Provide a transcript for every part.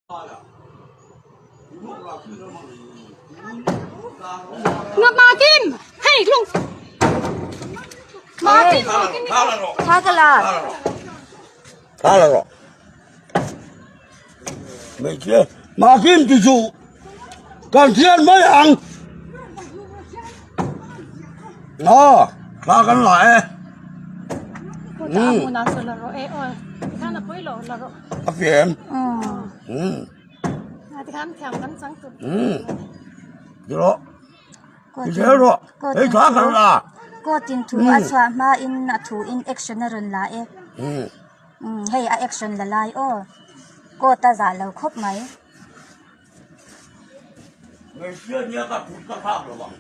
Nga Makim! Hei lung! Makim! Thla ka la. Thla la rawh. Hmeichhia Makim ti chu kan thian mai ang. Aw, thla kan la e. A fiam. Ti rawh. Ti zel rawh. Hei thla kan la. Court in thu a chhuah hma in a thu in action a rawn la e. Hei a action la lai aw. Court a zah lo khawp mai. Hmeichhia nia ka kut ka thlak lo ang.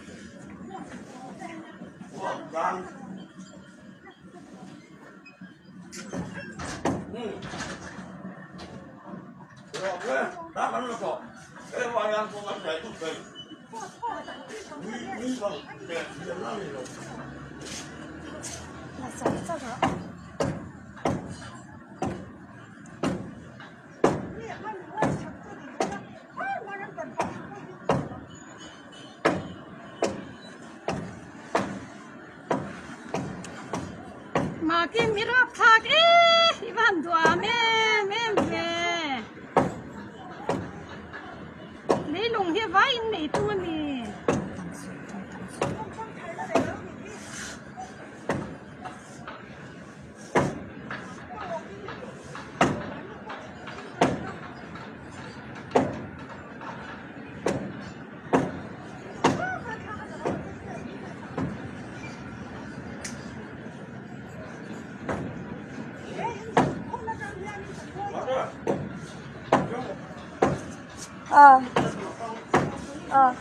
Makim i rap thlak e i van duam em em ve leilung hi vai in nei tum a ni. Ờ. Ờ.